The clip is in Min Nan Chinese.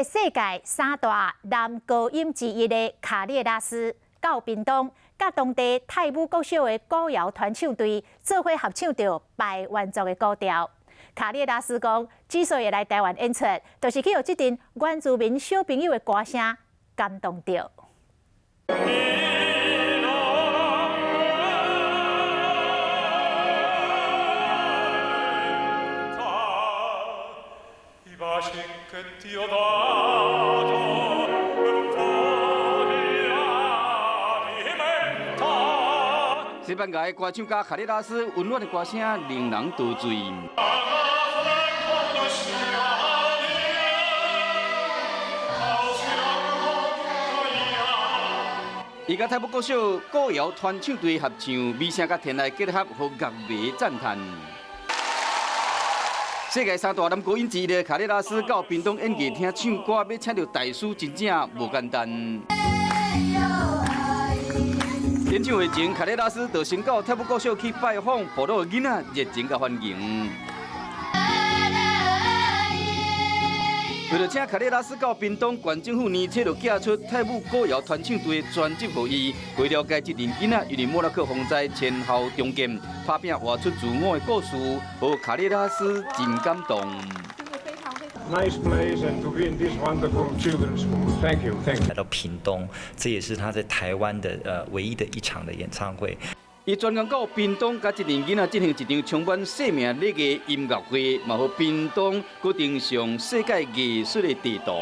世界三大男高音之一的卡列拉斯到屏東，佮當地泰武國小的歌謠傳唱隊做伙合唱著排灣族的古調。卡列拉斯講，之所以會來台灣演出，就是去予這陣原住民小朋友的歌聲感動著。西班牙的歌唱家卡列拉斯溫暖的歌聲令人陶醉。伊佮泰武國小歌謠傳唱隊合唱，美聲佮天籟結合，予樂迷讚嘆。世界三大男高音之一的卡列拉斯到屏東演藝廳唱歌，欲請著大師真正無簡單。演唱會前，卡列拉斯就先到泰武國小去拜訪部落囡仔，熱情共歡迎。為著請卡列拉斯到屏東，縣政府年初就寄出泰武歌謠傳唱隊的專輯予伊。據了解，這陣囡仔因為莫拉克風災前後重建，拍拚活出自我的故事，予卡列拉斯真感動。 Nice place and to be in this wonderful children's school. Thank you, thank you. 來到屏東，這也是他在台灣的唯一的一場的演唱會。伊專工到屏東，佮這陣囡仔進行一場充滿生命力的音樂會，嘛予屏東閣登上世界藝術的地圖。